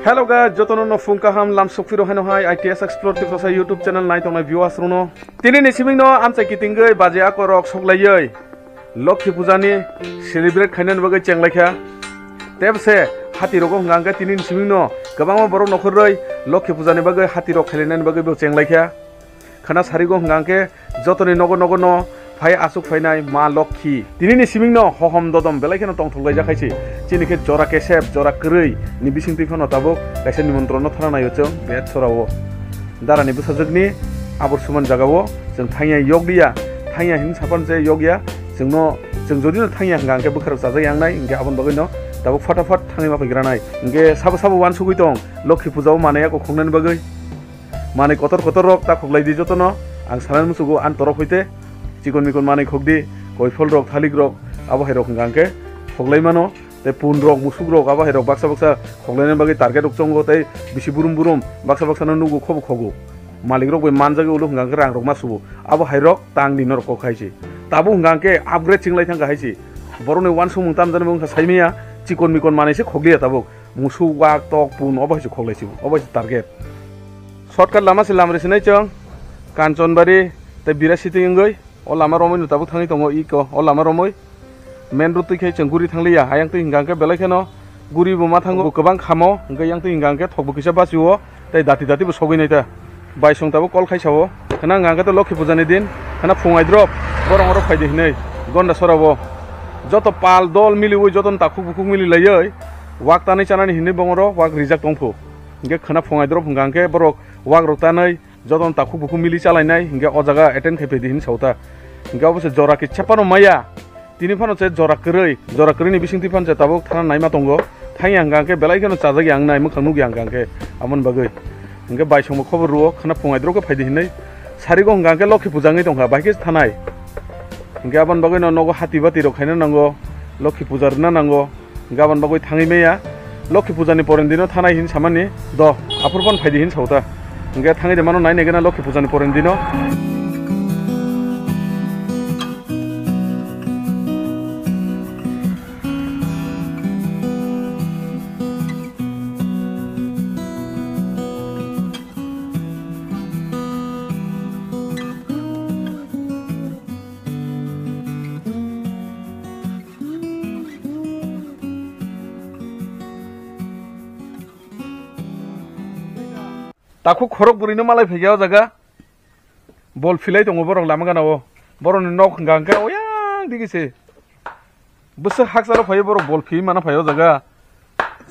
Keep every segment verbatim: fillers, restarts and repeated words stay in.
Hello guys, jotono no phung kaham lam sukphiro haino hai I T S Explore Tiprasa YouTube channel nai tongnai viewers rokno. Tini ni siming no amchai kitingwi baje ako rok soklaiwi Lokhi Puja ni celebrate khainani bagwi chenglaikha. Tebse hati rogo hwnka hwnkhe tini ni siming no kwbangma borok nokhorwi Lokhi Puja ni bagwi hati rok khailainani bagwi bo chenglaikha. Khana sarigo hwnka hwnkhe jotoni nogo nogo no phai aswk phainai ma Lokhi. Tini ni siming no hohom dodom belai kheno tongthok laijak hai se. Chini khe jora kesep, jora kwrwi ni bising twi phano tabuk kaisa nimontron no thana naio chwng Bethsora o. Dara ni bwsajwk ni abor suman jaga o chwng thangya yok liya. Thangya hin sapan je yok ya. Chwng no, chwng jodi no thangya hwnka hwnkhe bwkharok chajak yang nai, hwnkhe aboni bagwi no tabuk fatafat thangwi ma phai gra nai. Hwnkhe sabo sabo uansugwi tong Lokhi Puja o manai ya kok khongnani bagwi. Manwi kotor kotor rok ta khoklai di jotono. Ang sanani muchugo ani torok hoite chikon mikon manwi khok di, koiphol rok, thalik rok, abo hai rok hwnka hwnkhe khoklai mano. Tei pun rok, musuk rok, abo hai rok baksa baksa khoklaina bagwi target rok chongo tei bisi burum burum baksa baksa no nugo, khobo khogo. Malik rok bai manjagwi ulo hwnka hwnkhe rang rok ma subo. Abo hai rok tang di norok kok hai se. Tabuk hwnka hwnkhe upgrade chinglai thangkha hai se. Borokni uansukmung tamjani wngkha saimanya, chikon mikon manwi se khokliya tabuk. Musuk, wak, tok, pun, obo hai se khoklai se, obo hai se target. Shortcut lama se lamri sinai chwng Kanchanbari tei Birasiting wngwi o lama romwi no tabuk thangwi tongo iko o lama romwi. Main road twi khe chwng guri thangliya, ayang twi hwnka hwnkhe belai kheno guri bo ma thango, bo kwbang khamo, hwnkhe yang twi hwnka hwnkhe thokbo kisa bachio. Tei dati dati bo sogwi nai ta. Baisong tabuk call khai sao. Khna hwnka hwnkhe to Lokhi Puja ni din. Khna phung aidrop borok oro phai di hinwi Gondasora o. Joto pal dol miliwi jotono takhuk bukhuk mili laiwi wak tanwi chanani hinwi bongoro wak rijak tongphu. Hwnkhe khna phung aidrop hwnka hwnkhe borok wak rok tanwi jotono takhuk bukhuk mili chalainai hwnkhe o jaga attend khai phai di hinwi sao ta. Hwnkhe obo se jora kisa phano maya. Tini phano se jora kwrwi, jora kwrwini bisingtwi phano se tabuk thana naima tongo. Thangya hwnka hwnkhe belai kheno chajak ya wngnai, mwkhang nukya hwnka hwnkhe aboni bagwi. Hwnkhe baisongbo khobor rwo, khna phung aidrok khe phaidi hinwi. Sarigo hwnka hwnkhe Lokhi Puja wngwi tongkha, bahai khe thanai. Hwnkhe aboni bagwino nogo hati bati rok khaina nango, Lokhi Puja rwna nango. Hwnkhe aboni bagwi thangwi maya. Lokhi Puja ni poren dino thanai hin samani do, aphuru phano phaidi hin sao ta. Hwnkhe thangwi de mano nai nai gana Lokhi Puja ni poren dino. Takhuk khorok bwrwino malai phaikha o jaga. Bol philai tongo borok lama gana o. Borokni nok hwnka hwnkhe oyang digi se. Bwswk hakchalo phaio borok bol phiui mana phaio o jaga.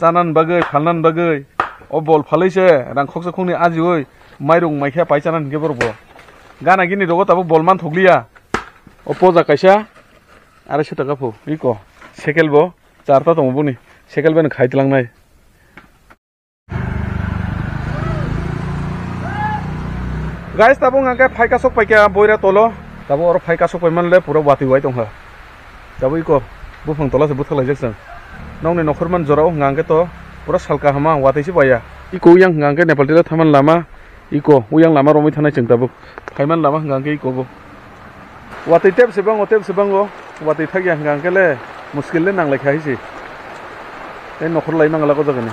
Chanani bagwi, phalnani bagwi. O bol phalwi se rang khoksa khoknwi ajiui mairung maikhe pai chanani hinkhe borok bo. Gana gini rogo tabuk bol manthokliya. O poja kaisa arai sho taka pho. Iko sekel bo charta tongo boni. Sekel bai no khai tlangnai. Guys, tabuk hwnkhe phai kasok paikha boira tolo. Tabuk oro phai kasok paimanle pura watwi wai tongkha. Tabuk iko buphang tola se bwthaklaijak chwng. Nokni nokhormani jorao hwnkha hwnkhe to pura sal kaham watwi se paiya. Iko yang hwnkha hwnkhe Nepal tila thaman lama. Iko uyang lama romwi thanai chwng tabuk. Phaiman lama hwnkha hwnkhe iko bo. Watwi tebse bango, tebse bango. Watwi thakya hwnkha hwnkhe le muskil le nanglai kha hai se. Tei nokhor lai manglak o jaga ni.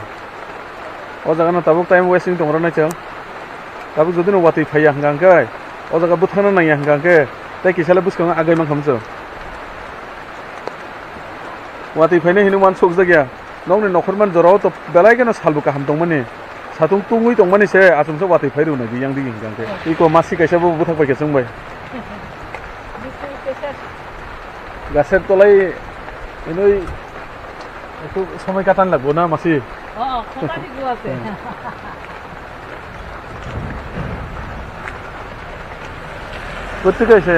O jaga no tabuk time wasting tong rw nai chwng. Tabuk jodi no watwi phaiya hwnkha hwnkhe o jaga bwthakna nangya hwnkha hwnkhe tei kisa le bwskango agai mankha chwng. Watwi phainai hinwi uansuk jakya. Nokni nokhormani jorao to belai kheno salbo kaham tongmani. Satung tungwi tongmani se achomsa watwi phai rwnai di yang digi hwnkha hwnkhe. Iko masi kaisa bo bwthak bai khe chwng bai. Gaser tolai hinwi ekhu somoi katan lagbo na masi. Oh, khokani guwase. Kotteke aise?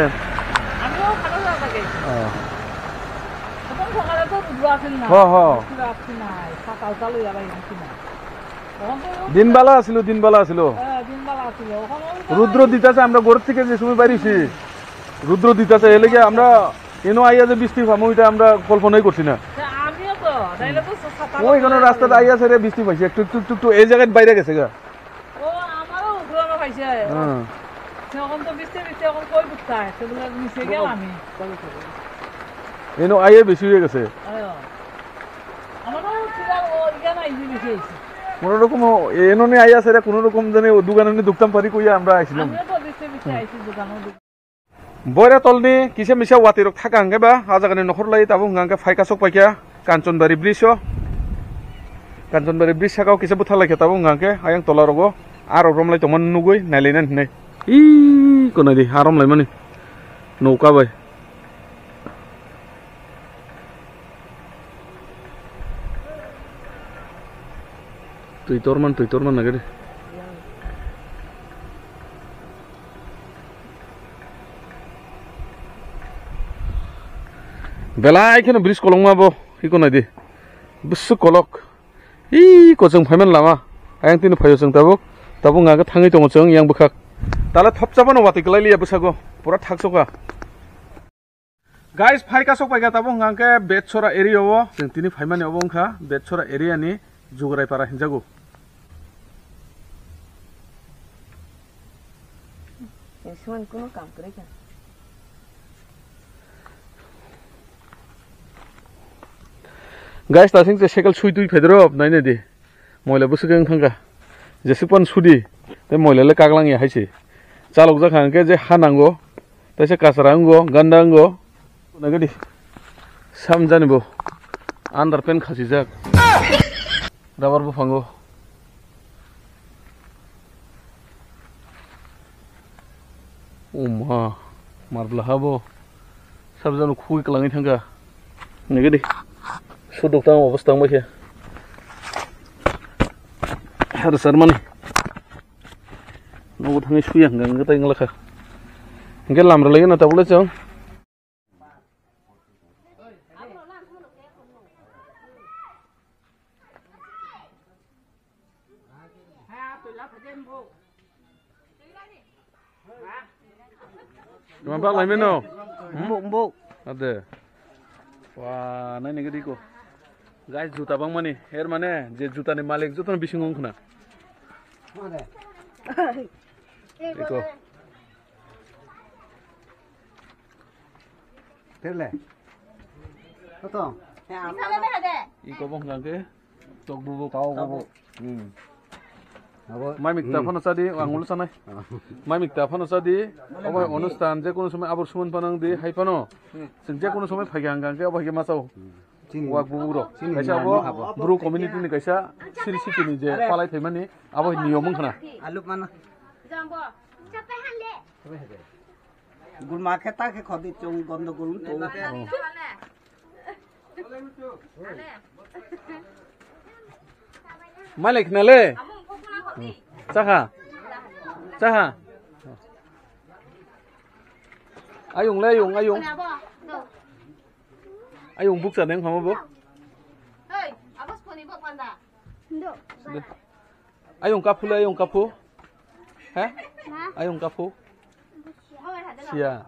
আমিও ভালো লাগে। Oh. এখন সকালে তো রুদ্র আসেন না। হ, হ। রুদ্র আসছে না, সকাল সকালই আবার এসেছি না। তখন তো দিনবেলা আসিল, দিনবেলা আসিল। হ্যাঁ, দিনবেলা আসিল। ওখানে ওই তো রুদ্র দিতাছে, আমরা ঘর থেকে যে সময় বাইরেছি, রুদ্র দিতাছে, এলে গিয়ে আমরা এনো আইয়া যে বৃষ্টি পাবো, এটা আমরা কল্পনাই করছি না। তা আমিও তো, তাইলে তো সকালে ওই কোনো রাস্তাতে আইয়া সেরে বৃষ্টি পাইছে, একটু, একটু, একটু, একটু এই জায়গায় বাইরে গেছে গা। ও, আমারও ঘুরানো খাইছে। হ্যাঁ। তখন তো বৃষ্টি, বৃষ্টি, এখন কই বুঝতে হয়? সেগুলো নিচে গেলামই। এনো আইয়ে বেশি হয়ে গেছে। হ্যাঁ। আমারও ছিল, ও ইখানে আইয়ে বেশি হয়েছে। Kono rokom, eno ni aya sere kono rokom jani o dugano ni duktam pari kuya amra aisilom. Amra to bisi bisi aisi dugano duk- Boira tolni kisa misa watirok thaka hwnkhe ba, a jagani nokhor lai tabuk hwnkha hwnkhe phaika sok paikha Kanchanbari bridge o. Kanchanbari bridge saka o kisa bwtha laikha tabuk hwnkha hwnkhe ayang tola rogo arok romlai tongmani nugui nailainani hinwi. Ih, konai di, ha romlaimani. Nouka bai. Twi torman, twi torman nagari. Belai kheno bridge kolokma bo, iko nai di. Bwswk kolok. Ih, kochwng phaiman lama. Ayang tini phaio chwng tabuk. Tabuk hwnkha khe thangwi tongo chwng yang bwkhak. Tala thopsa bono watwi kwlai liya bwsago. Pura thaksoka. Guys, phai kasok paikha tabuk hwnkha khe Betchora area o. Chwng tini phaimani obo wngkha Betchora area ni Jugarai para hinjago. Chwng sumani kuno kam kwrwi kha. Guys, ta sing se cycle sui twi phaidoro, nai nai di. Moila bwswk wng thangkha. Jeswk pan sudi, tei moila le kaklang ya hai se. Chalok jak kha hwnkhe je ha nango, tei se kasra wngo, ganda wngo. Nai di. Sam jani bo. Underpant khasijak. Rubber buphango. Uma, mar bwla habo. Sabjano khugwi kwlangwi thangkha. Nigidi. Sudok tang obos tang baikhe. Har sarmani. Nogo thangwi suya hwnkha hwnkha tai wngla kha. Hwnkhe lamra laiyo na tabule chwng. Tuma bak lai meno? Mbok, mbok. Ade. Wa, nai nigidi ko. Guys, juta bangmani. Her mane, je juta ni malik jotono bisingo wngkhna. Iko. Terle. Toto. Iko bong kangke. Tok bubu. Tau bubu. Hmm. Abo. Mai mikta phano sadi, ang ulo sanai. Mai mikta phano sadi, obo onustan, je kono somoi abor suman panang di, hai phano. Chwng je kono somoi phai kha hwnkha hwnkhe obo hai khe ma chao. Hmm. Chini. Wak bubu rok. Chini. Kaisa abo Bru community ni kaisa siri siki ni je palai phaimani, abo niyom wngkhana. Alu mana? Gulma khe ta khe khodi chwng gondogol wng tongo. Malai khna le. Chakha. Chakha. Ayung le ayung, ayung. Ayung bukcha neng hamo bo. Ayung kaphu le, ayung kaphu. He? Ayung kaphu. Siya.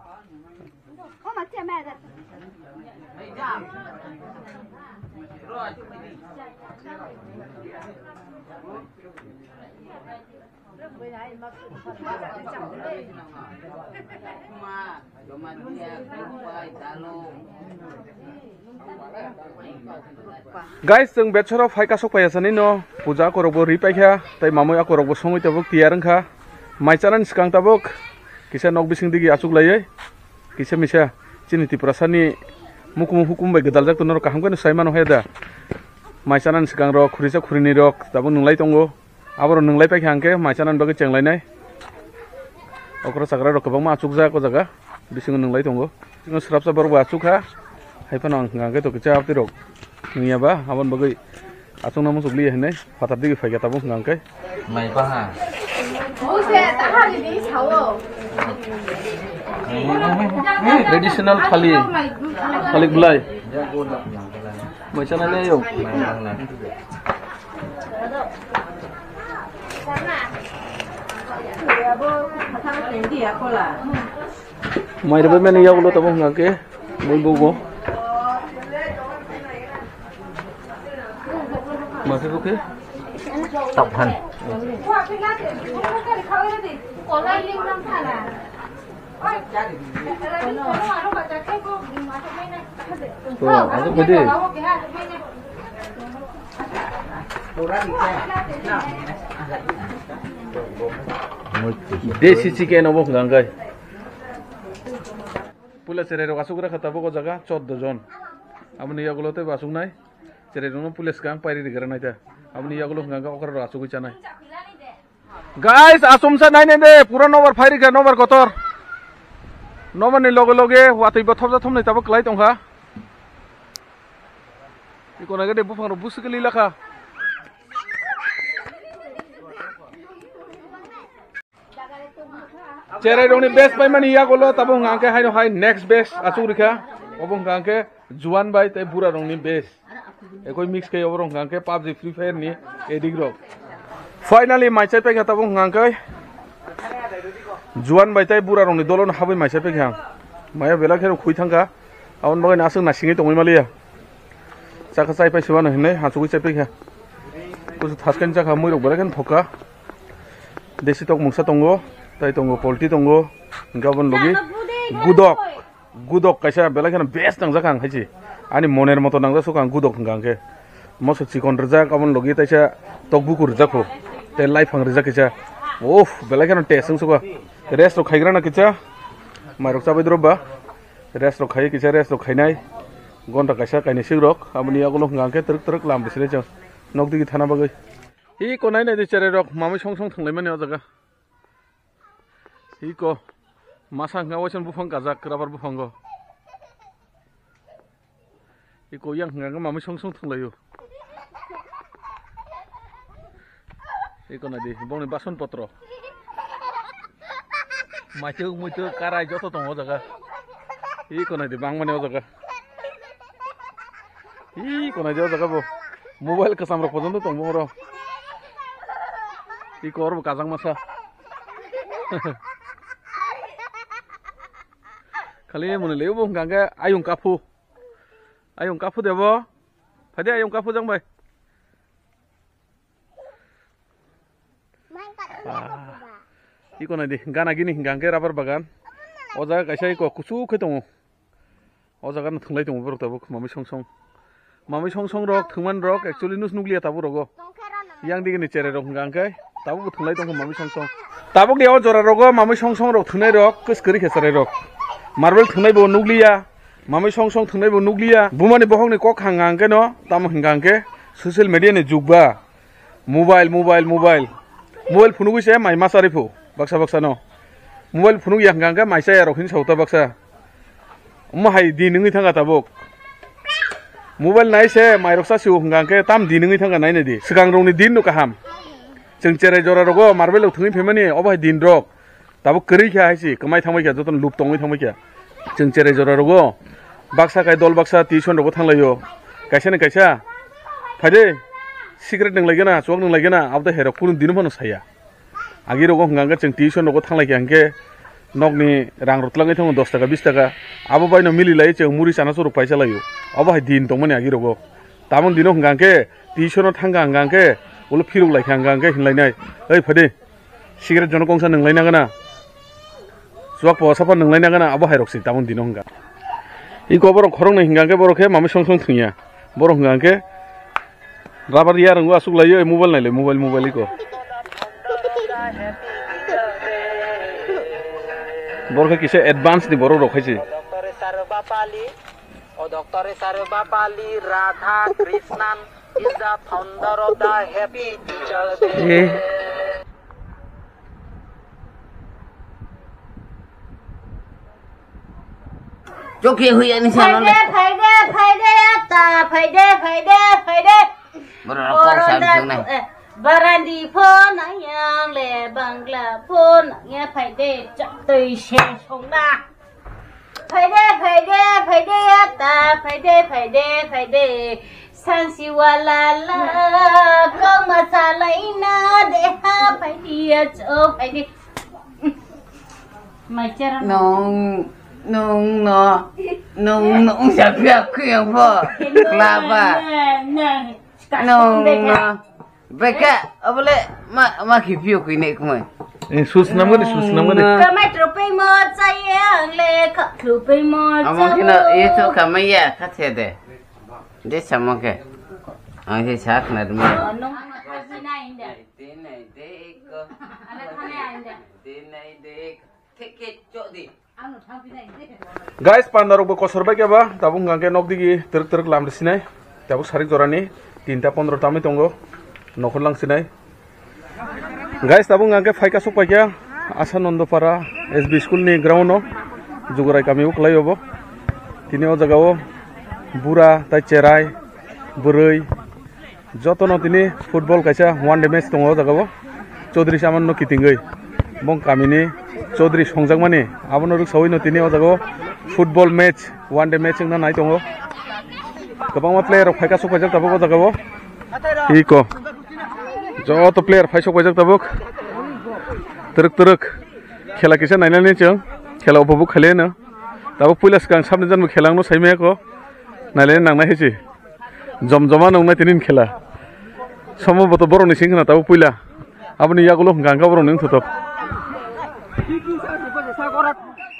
Guys, chwng Betchora phai kasok paiya sani no puja akorokbo ri paikha, tei mamui akorokbo songwi tabuk tiyar wngkha. Mai chanani swkang tabuk kisa nok bising digi achuk laiwi kisa misa chini Tiprasani mukumu hukumu bai gwdaljak tongnai rok kaham khe no sai mano haya da. Mai chanani swkang rok khurisa khurinwi rok tabuk nwnglai tongo. Aborok nwnglai paikha hwnkhe mai chanani bagwi chenglainai. Okra chakra rok kwbangma achukjak o jaga. Bisingo nwnglai tongo. Bisingo swrapsa borok bo achukha. Hai phano ang hwnkha hwnkhe to kisa abtwi rok nungya ba aboni bagwi achukna muchuk liya hinwi phatar digi phaikha tabuk hwnkha hwnkhe. Mai baha. Traditional thali. Thali bulai. Mai chanani ayo. Mai rwbaimani yagulo tabuk hwnkha khe bui bugo. Masi bukhe? Taphan. Oh, aku gede. Desi chicken obo hwnkha hwnkhe. Puila cherai rok asuk rwkha tabuk o jaga choddo jon. Aboni yagulo teibo asuknai. Cherai rokno puila swkang pairi rwgwra naita. Aboni yagulo hwnkha hwnkhe okra rok asugwi chanai. Guys, asumsa nainai de, pura nobar phai rikha, nobar kotor. Nobar ni loge loge watwi bo thopsa thopnwi tabuk kwlai tongkha. Iko naikhe de buphang rok busu kwlwi lakha. Cherai rokni best paimani yagulo tabuk hwnkha hwnkhe haino hai next best asuk rikha. Obo hwnkha hwnkhe Juan bai tei bura rokni best. Ekoi mix khe obo rok hwnkha hwnkhe PUBG Free Fire ni addict rok. Finally mai chai paikha tabuk hwnkha hwnkhe Juan bai tei bura rokni dolo no habwi mai chai paikha ang. Maya belai kheno khui thangkha. Aboni bagwi no aswk nasingwi tongwi maliya. Chakha chai pai se mano hinwi hachugwi chai paikha. Kusu thasken chakha muirok belai kheno thokha. Desi tok mungsa tongo, tai tongo, polti tongo, hwnkhe aboni logi gudok, gudok kaisa belai kheno best nangjak ang hai se. Ani moner moto nangjak sukha ang gudok hwnkha hwnkhe. Moso chikon rijak, aboni logi taisa tok bukur rijak kho, tei laiphang rijak kisa. Uff, belai kheno taste wngsukha. Rest rok khaigrana kisa, mairok chabai drop ba. Rest rok khai kisa, rest rok khainai. Gonta kaisa kainwi sik rok, aboni yagulo hwnkha hwnkhe twrwk twrwk lam bisinai chwng nok digi thana bagwi. Iko nai nai di cherai rok mamwi song song thwnglaimani o jaga. Iko masa hwnkha waisa buphang kajak rubber buphango. Iko yang hwnkha mamwi song song thwnglaio. Iko nai di bongni bason potro. Maituk muituk karai joto tongo o jaga. Iko nai di bangmani o jaga. Ih, konai de o jaga bo. Mobile kwcham rok pojonto tong bongoro. Ih, kor bo kajang masa. Khali mwnwi le bo hwnkha hwnkhe ayung kaphu. Ayung kaphu de bo. Phai de ayung kaphu jang bai. Ah. Iko nai di, gana gini hwnkha hwnkhe rubber bagan. O jaga kaisa iko kuchuk khe tongo. O jaga no thwnglai tongo borok tabuk, mamwi song song. Mamwi song song rok, thwngman rok, actually nus nukliya tabuk rogo. Yang digini cherai rok hwnkha hwnkhe, tabuk bo thwnglai tongkha mamwi song song. Tabuk ni o jora rogo mamwi song song rok thwngnai rok, kwskwrwi khe cherai rok. Marble thwngnai bo nukliya, mamwi song song thwngnai bo nukliya. Bumani bokhokni kok hwnkha hwnkhe no, tamo hwnkha hwnkhe social media ni jug ba. Mobile, mobile, mobile. Mobile phunugwi se mai ma charwi phu, baksa baksa no. Mobile phunuk ya hwnkha hwnkhe mai chaya rok hin sauta baksa. Omo hai din wngwi thangkha tabuk. Mobile nai se mai rok cha sio hwnkha hwnkhe tam din wngwi thangkha nai nai di. Swkang rokni din no kaham. Chwng cherai jora rogo marble rok thwngwi phaimani obo hai din rok. Tabuk kwrwi kha hai se, kwmai thangbai kha, jotono lup tongwi thangbai kha. Chwng cherai jora rogo, baksa kai dol baksa tuition rogo thanglaio. Kaisa ni kaisa, phaide, cigarette nwnglai gana, chuwak nwnglai gana, abo tei hai rok kunu dino phano saya. Agi rogo hwnkha hwnkhe chwng tuition rogo thanglai kha hwnkhe, nokni rang rok twlangwi thango dos taka, bis taka. Abo bai no mili lai chwng muri chana churuk paisa laio. Abo hai din tongmani agi rogo. Tamoni dino hwnkha hwnkhe, tuition o thangkha hwnkha hwnkhe, ulo phiruk lai kha hwnkha hwnkhe hinlai nai. Oi phaide. Cigarette jono kongsa nwnglai nagana. Chuwak po sapa nwnglai nagana abo hai rok se tamon dino hwnkha. Iko borok khorok nai hwnkha hwnkhe borok khe mamwi song song thwngya. Borok hwnkha hwnkhe rubber ya rwngo aswk lai mobile nai lai mobile mobile iko. Borok khe kisa advance ni borok rok hai se. O doctor sir Bapali Radha Krishnan is the founder of the Happy Teachers Day. Eh. Chokhe hui ani sana le. Phaide, phaide, phaide, ata, phaide, phaide, phaide. Borok rok kok sa bising nai. Eh, barandi phone yang le, bangla phone yang phaide, chaktoi se songna. Phaide, phaide, phaide, ata, phaide, phaide, phaide. Sansi wala la, kama salaina deha, phaide, cho, phaide. Mai chera no. Nung, nung no, nung, nung, sa pia kuyang po, kelaba. Nung no. Beka, abole, ma, ma khipiyo kui ne kumai. Eh, sus namgani, sus namgani. Kamai tropei mo chayang le, ka tropei mo. Amo kino, ye to kamai ya, ka the de. De samo ke. Ang se sak na dumi. Guys, panda rok bo kosor bai khe ba, tabuk hwnkha khe nok digi twrwk twrwk lam rw sinai. Tabuk sarik jora ni tinta pondro tamwi tongo, nokhor lang sinai. Guys, tabuk hwnkha khe phaika sok paikha Asa Nondopara S B school ni ground o, Jugorai kami o kwlai obo. Tini o jaga o bura tai cherai, bwrwi, jotono tini football kaisa one day match tongo o jaga o. Chaudhary Saman no kitingwi bong kami ni Chaudhary songjakmani abono rwksawi no tini o jaga o football match, one day match wngna nai tongo. Kwbangma player rok phaika sok paijak tabuk o jaga o. Iko. Joto player phai sok paijak tabuk. Twrwk twrwk. Khela kisa nainani chwng. Khela upobuk khaileno. Tabuk puila swkang sabni janmo khela wngno saimaya ko. Nailai nangnai hai se. Jom joma nungnai tini khela. Somo boto borok ni sing khna tabuk puila. Aboni yagulo hwnkha hwnkha borok ni wngthotok.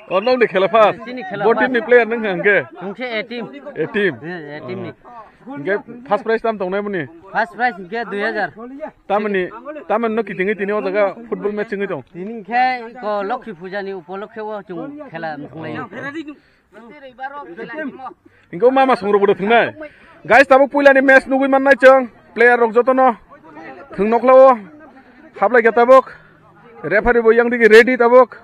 O nokni khela first. Tini khela Bo first. Team ni player nung hwnkha hwnkhe? Hwnkhe A team. A team. He, A team ni. Hwnkhe first prize tam tongnai boni? First prize hwnkhe dui hajar. Tamoni, tamoni no kitingwi tini o jaga football match wngwi tong. Tini hwnkhe ko Lokhi Puja ni upolokhe o chwng khela mukhunglai. Hwnkhe mama songrok bodo thwngnai. Guys, tabuk puila ni match nugwi mannai chwng. Player rok jotono thwng nokhlao hablai khe tabuk. Referee bo yang digi ready tabuk.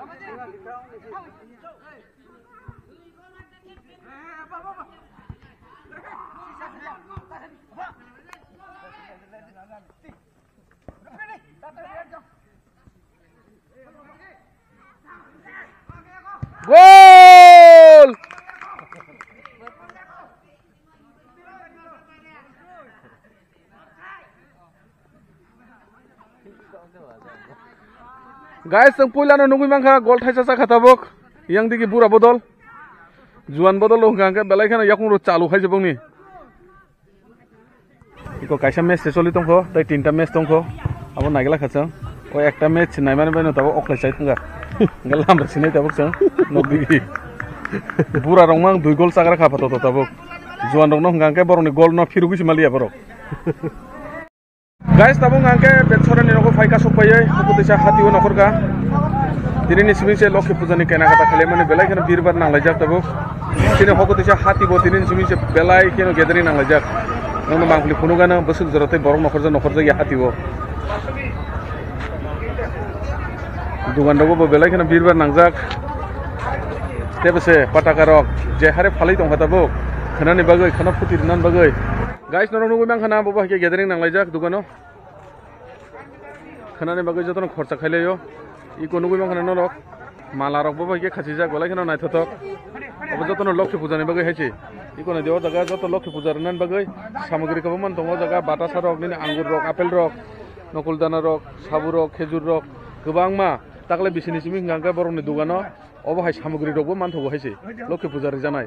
Gol! Guys, chwng puilano nugwi mankha, gol thaisa chakha tabuk. Yang digi bura bodol. Juan bodol hwnkha hwnkhe belai kheno yakung ro chalu khai se bongni. Iko kaisa match se choli tongkho, tei tinta match tongkho. Abo naigla kha chwng. O ekta match naimani baino tabuk oklai chai thangkha. Hwnkhe lamra sinai tabuk chwng. Nokdigi. Bura rok mang dui gol chagra kha phato tabuk. Juan rokno hwnkha hwnkhe borokni gol no phirugwi se maliya borok. Guys, tabuk ang khe Betsorani nogo phai kasuk paiwi, hokotisa hatio nokhorkha. Tinini simi se Lokhi Puja ni kenakata khailaimani belai kheno birbar nanglaijak tabuk. Chini hokotisa hatibo tinini simi se belai kheno gathering nanglaijak. Nono mangpili phunukgano bwswk jora tei borok nokhorjak nokhorjak ya hatio. Dugan rogo bo belai kheno birbar nangjak. Tei bo se pataka rok je hare phalwi tongkha tabuk. Khwnani bagwi, khwna phuti rwnani bagwi. Guys, norok nugwi mankha na, bo bo hai khe gathering nanglaijak dugano. Khwnani bagwi jotono khorcha khailaio. Iko nugwi mankha na norok. Mala rok bo bo hai khe khachijak, belai kheno naithotok. Obo jotono Lokhi Puja ni bagwi hai se. Iko nai di o jaga joto Lokhi Puja rwnani bagwi samagri kwbangma tongo o jaga, batasa rok, nini angur rok, apple rok, nokul dana rok, sabu rok, khejur rok, kwbangma. Takle bisini simi hwnkha hwnkhe borokni dugano obo hai samagri rokbo manthogo hai se. Lokhi Puja rijanai.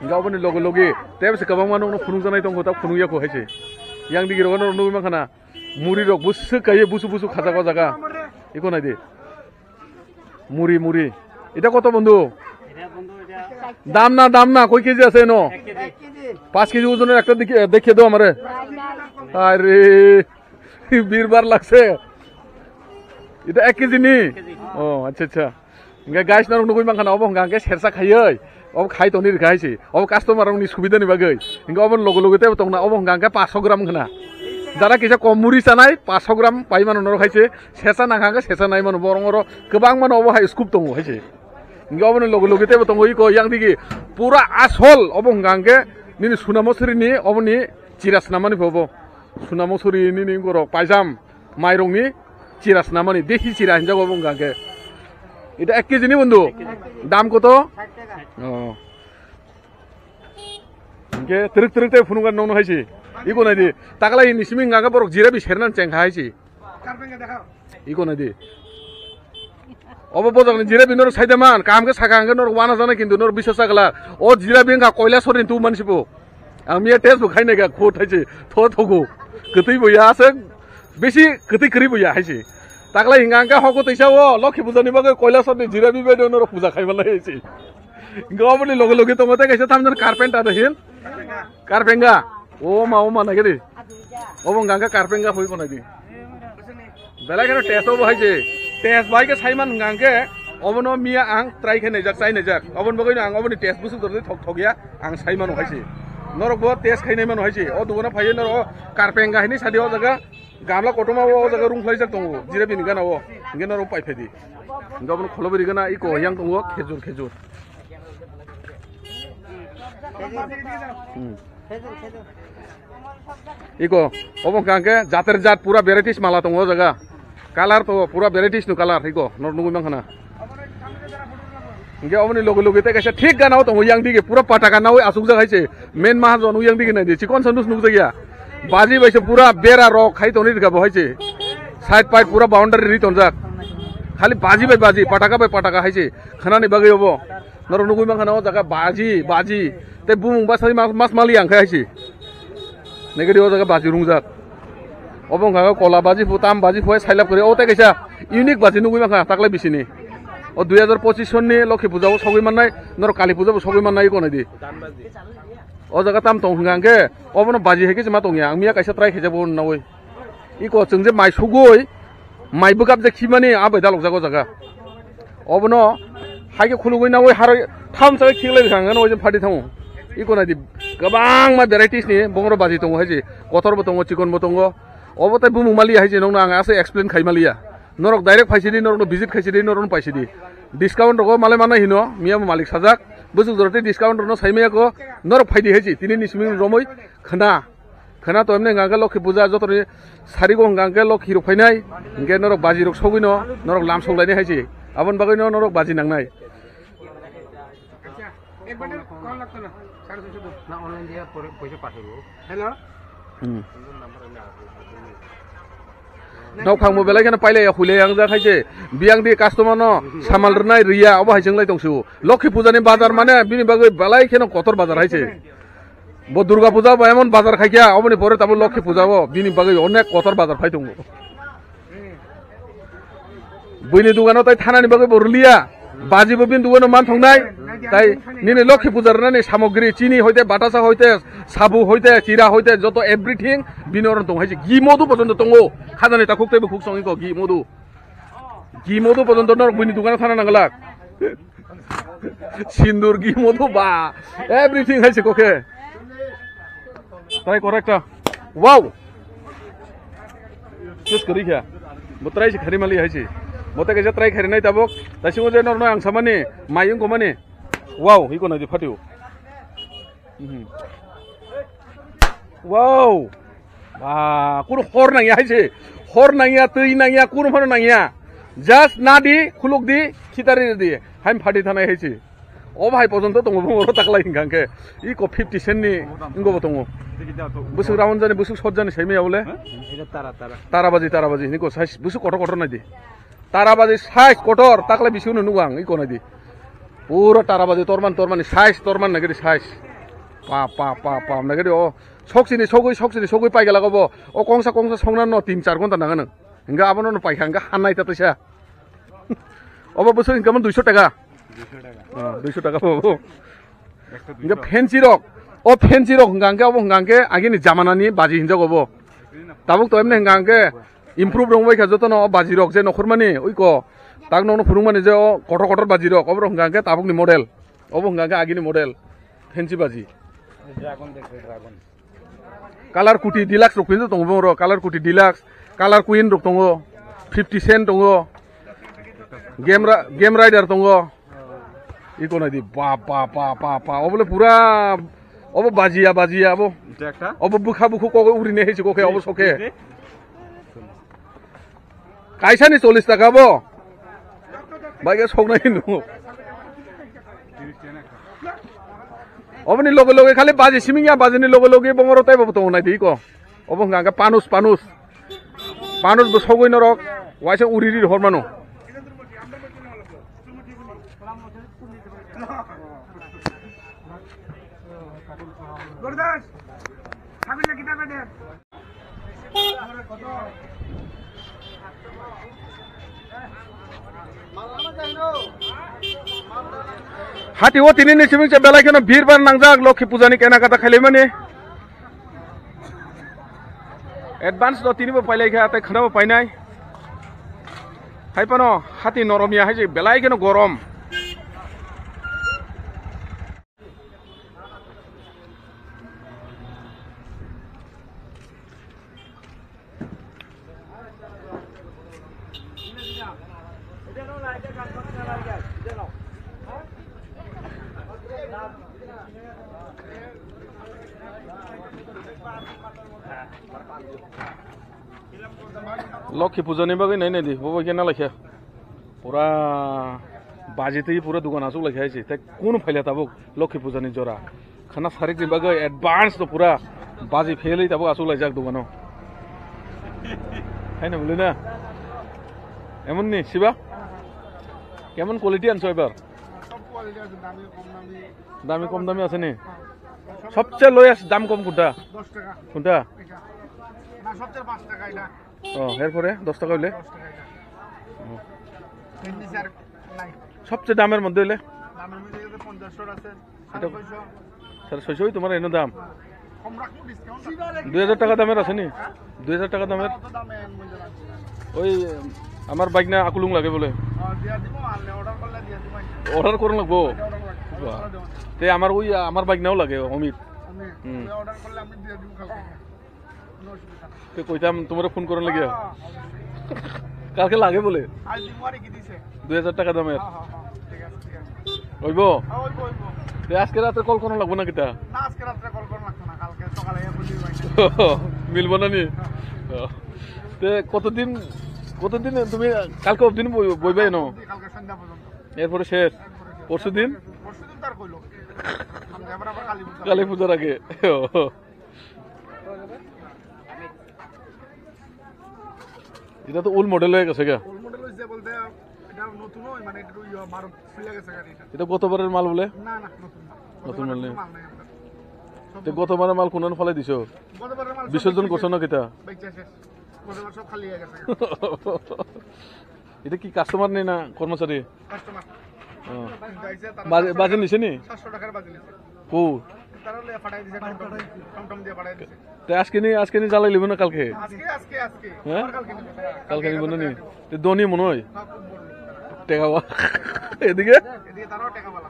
Hingke oboni loge loge tei bwswk kwbangma nokno phunukjaknai tongkho, tak phunukya kho hai se. Yang digi rogo norok nugwi mankha na, muri rok bwswk kaiye busu busu khajak o jaga. Iko nai di. Muri, muri. Ita koto bondhu? Dam na, dam na, koi kg ase eno? পাঁচ কেজি ওজনের একটা দেখি, দেখিয়ে দাও আমারে। আরে, বীরবার লাগছে। এটা এক কেজি নি? ও, আচ্ছা, আচ্ছা। Hingke guys, norok nugwi mankha na, obo hingka hingke sersa khaioi, obo khai tongni rikha hai se, obo customer rokni subida ni bagwi. Hingke obo loge loge tebo tongna, obo hingka hingke পাঁচশো gram khna. Jara kisa kom muri chanai, পাঁচশো gram pai mano norok hai se, sersa nangkha hingke sersa nai mano, borok oro kwbang mano, obo hai scoop tongo hai se. Hingke oboni loge loge tebo tongo iko yang digi, pura asol, obo hingka hingke nini Suna Mosori ni, oboni chira snamani phobo. Suna Mosori nini borok paijam. Mairokni chira snamani, desi chira hinjago obo hingka hingke. Ita ek kg ni bondhu? Dam koto? Oh. Hingke twrwk twrwk tei phunukgani nokno hai se. Iko nai di. Taklai ni simi hingka hingke borok jira bi sernan chengkha hai se. Iko nai di. Obo bojak ni jira bi norok saida man. Kaham khe saka hingke norok wana jana kintu norok biswas chakla. O jira bi hingka koila sorni tu mansibo. Ang miya test bo khainai ga kho thaise tho thogo. Kwtwi bo ya aswk bisi kwtwi kwrwi bo ya haise. Taklai hinga ang khe hoko tisa o Lokhi puja ni bagwi Kailasor ni jira bi bai dono puja khai malai haise. Hinga oboni loge loge tongo tei kaisa thamjani carpenter da hin. Karpenga. O ma, o ma, naikhe di. Obo hwnka hwnkhe karpenga hoi konai di. Belai kheno test obo hai se. Test bai khe saiman hwnka hwnkhe obono miya ang try khe naijak, chai naijak. Oboni bagwino ang oboni test bwswk dordi thok thok ya ang sai mano hai se. Norok bo test khai nai mano hai se. O dugano phaiwi norok o karpenga hinwi sadi o jaga. Gamla kotorma o jaga rung khlaijak tongo, jira bini gana o. Hingke norok pai phaidi. Hingke obono kholo biri gana iko yang tongo, khejur, khejur. Hmm. Iko, obo hingke jater jat pura varieties mala tongo o jaga. Colour to pura varieties no colour, iko, norok nugui mankha na. Hingke oboni loge loge tei kaisa thik gana o tongo yang dige pura pataka nawi asukjak hai se. Main mahajon o yang dige nai di chikon sa nus nukjak ya. Baji bai se pura bera rok khai tongri rika bo hai se. Side pai pura boundary ri tongjak. Khali baji bai baji, pataka bai pataka hai se. Khanani bagwi obo. Norok nugui mankha na o jaga baji, baji. Tei bumung bwsai mas, mas mali ang khai hai se. Negedi o jaga baji rungjak. Obo wngkha kola baji phu, tam baji phu, sailab kwrwi. O tei kaisa unique baji nugui mankha taklai bisini. O dui hajar pochisni Lokhi Puja o sogwi mannai, norok Kali Puja bo sogwi mannai, iko nai di. O jaga tam tong hwnka hwnkhe obono baji hai khe se ma tongya. Ang miya kaisa try khaijak bo nawi. Iko chwng je mai sugui, mai bwkap je khimani, a bai dalokjak o jaga. Obono hai khe khulugui nawi harwi thamsa khe khiklai rwkha hwnkheno oijang phardi thango. Iko nai di, kwbangma varieties ni bongro baji tongo hai se. Kotor bo tongo, chikon bo tongo. Obo tei bumung maliya hai se nokno ang aswk explain khai maliya. Norok direct phai sidi, norokno visit khai sidi, norokno pai sidi. Discount rogo malai manai hino, miya bo malik sajak. Bwswk jora tei discount rokno sai maya ko, norok phaidi hai se. Tini ni simi romoi khna. Khna to emne hwnka hwnkhe Lokhi Puja jotoni sarigo hwnka hwnkhe Lokhi rok phainai, hwnkhe norok baji rok sogwino norok lam soklainai hai se. Aboni bagwino norok baji nangnai. एक button call लगता ना, साढ़े छह सौ दो। ना, ऑनलाइन दिया, पर पैसे पाठे वो। Hello. Hmm. Nok phangbo belai kheno pailaiya, huilaiya wngjak hai se. Biyang di customer no samal rwnai rwya, obo hai se wnglai tong se o. Lokhi Puja ni bazar mane bini bagwi belai kheno kotor bazar hai se. Bo Durga Puja bo emon bazar khai kha, oboni pore tamo Lokhi Puja bo bini bagwi onek kotor bazar phai tongo. Buini dugano tai thanani bagwi bo rwliya, baji bo bini dugano man thongnai, tai nini Lokhi Puja rwnani samogri, chini hoite, batasa hoite, sabu hoite, chira hoite, joto everything bini oro tong hai se. Gi modu pojonto tongo, khajani takhuk tei bukhuk songwi ko gi modu. Gi modu pojonto norok buini dugano thana nanglak. Sindur gi modu ba. Everything hai se kokhe. Tai correct ta. Wow. Just kori kha. Bo try se khari mali hai se. Bo ta kaisa try khari nai tabok. Ta singo je norno ang samani mayung komani. Wow, hi kona di phatio. Mhm. Wow. Ba, kunu hor nangya hai se. Hor nangya, twi nangya, kunu phano nangya. Just nadi, khuluk di, khitari di. Haim phadi thanai hai se. O bhai pojonto tongo, bo oro taklai hingka hingke. Iko fifty cent ni, ingo bo tongo. Busuk raun jani, busuk sot jani, saimaya bole. এটা তারা, তারা। Tara baji, tara baji, niko size, busuk kotor kotor nai di. Tara baji size kotor, taklai bisi unu nugo ang, iko nai di. Pura tara baji torman, torman ni size, torman nagiri size. Pa, pa, pa, pa, nagiri o. Sok sini sogwi, sok sini sogwi pai gala go bo. O kongsa, kongsa songna no tin char ghonta nang nang. Hingga abono no pai kha, hingga hanai ta tisa. Obo bwswk income duiso taka. Duiso taka. Oh, duiso taka obo. Ekso duiso. Hingga fancy rok. O fancy rok hingga hingke obo hingga hingke agini jamana ni baji hinjak obo. Tabuk to emne hingga hingke improve rong bai kha joto no o baji rok je nokhor mani oi ko. Tak no no phurung mani je o kotor kotor baji rok obo rok hingga hingke tabuk ni model. Obo hingga hingke agini model. Fancy baji. Dragon dekhe, dragon. Color Kuti Deluxe rok pinto tongo bong rok, Color Kuti Deluxe, Color Queen rok tongo, fifty cent tongo, Game Ra-, Game Rider tongo. Iko nai di, ba, ba, ba, ba, ba, obo le pura, obo bajiya, bajiya, obo. Obo bukha bukhu kok uri ne hesi kokhe, obo sokhe. Kaisa ni chollish taka bo. Bai khe soknai hinwi. Oboni loge loge khali baji siming ya, baji ni loge loge bongoro tei bo tongo nai di ko. Obo hwnka hwnka panus, panus. Panus bo sogwi norok waisa uri ri hor mano. Hati o tini ni simi se belai kheno birbar nangjak Lokhi puja ni kenakata khailaimani. Advance no tini bo pailai kha, tei khwna bo painai. Hai phano hati noromya hai se belai kheno gorom. Lokhi puja ni bagwi nai nai di, bo bai khe na laikha. Pura baji twi pura dukan aswk laikha hai se. Tei kunu phaila tabuk Lokhi puja ni jora. Khana sarik ni bagwi advance to pura baji phelwi tabuk aswk laijak dukano. Hai na bwlwi na? Emon ni siba? Kemon quality anso ebar? সব কোয়ালিটি আছে, দামি, কম দামি। দামি, কম দামি আছে নি? হ্যাঁ। সবচেয়ে লোয়েস্ট দাম কম কোনটা? দশ টাকা। কোনটা? এটা। না, সবচেয়ে পাঁচ টাকা এটা। ও, এরপরে দশ টাকা হইলে? দশ টাকা এটা। ও। এর নিচে আর নাই। সবচেয়ে দামের মধ্যে হইলে? দামের মধ্যে হইলে পঞ্চাশ আছে, এটা সাড়ে ছয়শো। সাড়ে ছয়শো ওই তোমার এনে দাম? কম রাখবো, ডিসকাউন্ট আছে। দুই হাজার টাকা দামের আছে নি? হ্যাঁ? দুই হাজার টাকা দামের? অত দামে আমি বলতে পারছি না। ওই, আমার বাইক না আকুলুং লাগে বলে। হ্যাঁ, দিয়ে দিব, আনলে অর্ডার করলে দিয়ে দিব। অর্ডার করা লাগবো? এটা অর্ডার লাগবে। বাহ। অর্ডার দেওয়া নেই। তে আমার ওই, আমার বাইক নাও লাগে, অমিত। আমি, হুম। আপনি অর্ডার করলে আমি দিয়ে দিব কালকে। তে কইতাম তোমারে ফোন করার লাগিয়া। হ্যাঁ, হ্যাঁ। কালকে লাগে বলে। আজ দিন ওয়ারি কি দিছে? দুই হাজার টাকা দামের। হ্যাঁ, হ্যাঁ, হ্যাঁ, ঠিক আছে, ঠিক আছে। হইবো? হ্যাঁ, হইবো, হইবো। তে আজকে রাতে কল করা লাগবো না কিতা? না, আজকে রাত্রে কল করা লাগতো না, কালকে সকালে এসে বুঝিয়ে পাই না। মিলবো না নি? হ্যাঁ, হ্যাঁ। ও। তে কতদিন, কতদিন তুমি কালকে অবদিন বই-, বইবে এনো? কালকে সন্ধ্যা পর্যন্ত। এরপরে শেষ? এরপরে শেষ। পরশু দিন? পরশু দিন তার কইলো। আমরা আবার, আবার কালী পুজো। কালী পুজোর আগে। ও। এটা তো ওল্ড মডেল হয়ে গেছে গা। ওল্ড মডেল হইছে বলতে এটা নতুন হয়, মানে একটু ইয়ে মার খুলে গেছে গাড়িটা। এটা গতবারের মাল বলে? না, না, নতুন না। নতুন মাল নেই। মাল নেই আপনার। সব তো নতুন। গতবারের মাল কোন ফালাই দিছো? গতবারের মাল সব বিসর্জন বিক্রি করছো না শেষ। কিতা? বেচা শেষ। গতবার সব খালি হয়ে গেছে। এটা কি কাস্টমার নেই না কর্মচারী? কাস্টমার। ও। যাইছে তারা বাজি, সাতশো বাজি টাকা, নিছে নি? সাতশো টাকার বাজি নিছে। কো? তারা লইয়া ফাটাই দিছে, টমটম, টমটম দিয়ে ফাটাই দিছে। তে আজকে নি, আজকে নি জ্বালাই লিব না কালকে? আজকে, আজকে, আজকে। হ্যাঁ? আবার কালকে নিব। কালকে নিব না নি? তে ধনী মনে হয়? হ্যাঁ, খুব বড় লোক তারা। টেকা বা-, এদিকে? এদিকে তারাও টেকা বালা।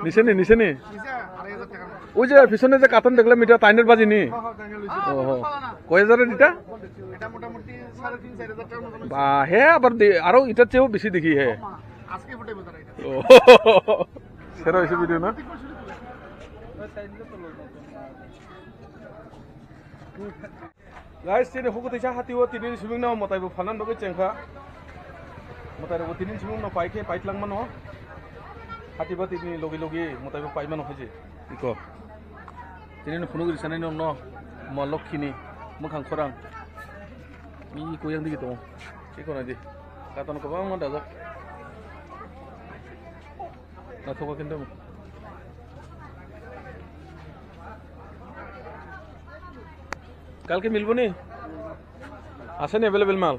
নিছে নি, নিছে নি? নিছে আড়াই হাজার টাকার মতো। ওই যে পিছনে যে কার্টন দেখলাম, এটা তাইনের বাজি নি? হ্যাঁ, হ্যাঁ, তাইনের বাজি। ও, হো। কয় হাজারের এটা? এটা মোটামুটি সাড়ে তিন, চার হাজার টাকার মতো নিছে। বা, হে, আবার দে-, আরো এটার চেয়েও বেশি দেখি, হে। ও মা, আজকে ফুটাইবো তারা এটা। ও। সেরা হয়েছে ভিডিও না? Guys, tini hukutuisa hati o tini siming no mwtai bo phanan bagwi chengkha. Mwtai rok bo tini siming no pai khe pai tlang mano. Hati ba tini logi logi mwtai bo pai mano haji. Iko. Tini no phunuk ri sanai no no. Ma lokhi ni mwkhang khorang. I koyang digi tongo. Iko na di. Katon kwbangma dajak. Naithok khe tamo. কালকে মিলবো নি? আছে নি এভেলেবল মাল?